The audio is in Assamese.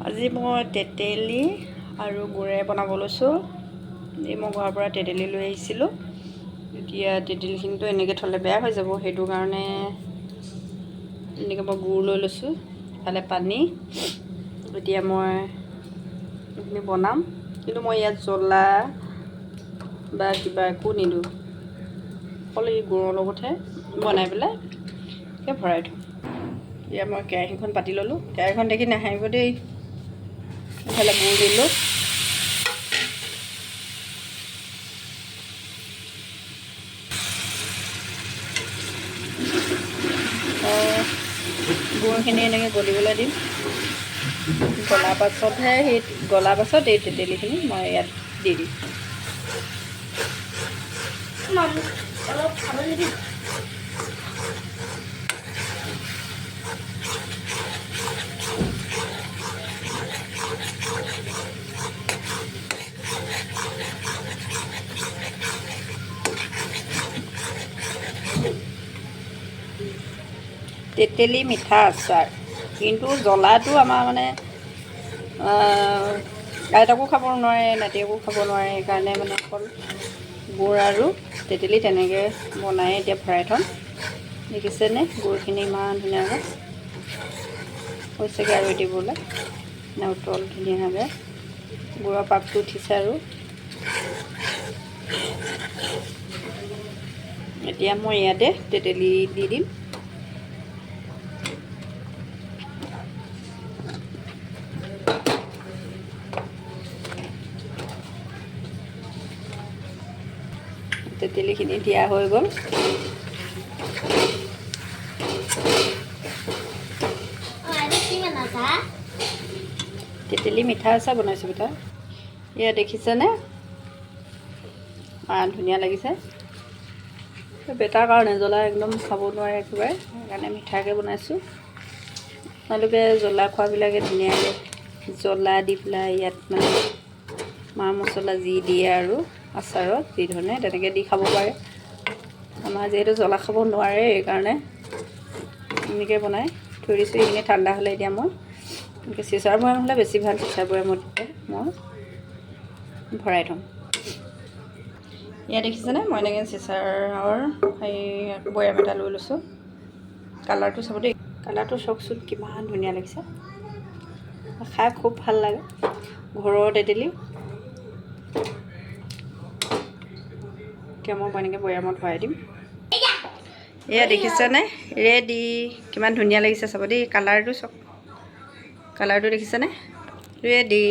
আজি মই তেতেলী আৰু গুৰে বনাব লৈছোঁ। এই মই ঘৰৰ পৰা তেতেলী লৈ আহিছিলোঁ। এতিয়া তেতেলীখিনিতো এনেকৈ থ'লে বেয়া হৈ যাব, সেইটো কাৰণে এনেকৈ মই গুৰ লৈ লৈছোঁ, ইফালে পানী। এতিয়া মই এইখিনি বনাম, কিন্তু মই ইয়াত জ্বলা বা কিবা একো নিদিওঁ, অকল এই গুৰৰ লগতহে বনাই পেলাই ভৰাই থ'ম। এতিয়া মই কেৰাহীখন পাতি ল'লোঁ। কেৰাহীখন দেখি নাহাঁহিব দেই। ইফালে গুৰ দিলোঁ। গুৰখিনি এনেকৈ গলিবলৈ দিম। গলাৰ পাছতহে সেই গলাৰ পাছত এই তেতেলীখিনি মই ইয়াত দি দিম। অলপ খাব নিবি। তেতেলী মিঠা আচাৰ, কিন্তু জ্বলাটো আমাৰ মানে আইতাকো খাব নোৱাৰে, নাতিয়েকো খাব নোৱাৰে, সেইকাৰণে মানে অকল গুৰ আৰু তেতেলী তেনেকৈ বনাই এতিয়া ভৰাই থ'ম। দেখিছেনে গুৰখিনি ইমান ধুনীয়াকৈ হৈছেগৈ আৰু দিবলৈ মানে উতল ধুনীয়াকৈ গুৰৰ পাকটো উঠিছে। আৰু এতিয়া মই ইয়াতে তেতেলী দি দিম। তেতেলীখিনি দিয়া হৈ গ'ল। তেতেলী মিঠা আচাৰ বনাইছোঁ বেটা। এয়া দেখিছেনে, ইমান ধুনীয়া লাগিছে। বেটাৰ কাৰণে জ্বলা একদম খাব নোৱাৰে একেবাৰে, সেইকাৰণে মিঠাকৈ বনাইছোঁ। আপোনালোকে জ্বলা খোৱাবিলাকে ধুনীয়াকৈ জ্বলা দি পেলাই ইয়াত মানে মা মছলা যি দিয়ে আৰু আচাৰত যি ধৰণে তেনেকৈ দি খাব পাৰে। আমাৰ যিহেতু জ্বলা খাব নোৱাৰে, সেইকাৰণে এনেকৈ বনাই থৈ দিছোঁ। এইখিনি ঠাণ্ডা হ'লে এতিয়া মই এনেকৈ চিচাৰ বৈয়াম হ'লে বেছি ভাল, চিচাৰ বৈয়ামত মই ভৰাই থ'ম। ইয়াত দেখিছেনে মই এনেকৈ চিচাৰৰ এই বৈয়াম এটা লৈ লৈছোঁ। কালাৰটো চাব দেই, কালাৰটো চাওকচোন কিমান ধুনীয়া লাগিছে, খাই খুব ভাল লাগে। ঘৰৰ তেতেলী। এতিয়া মই এনেকৈ বৈয়ামত ভৰাই দিম। এয়া দেখিছেনে ৰেডি, কিমান ধুনীয়া লাগিছে চাব দেই। কালাৰটো চাওক, কালাৰটো দেখিছেনে, ৰেডি।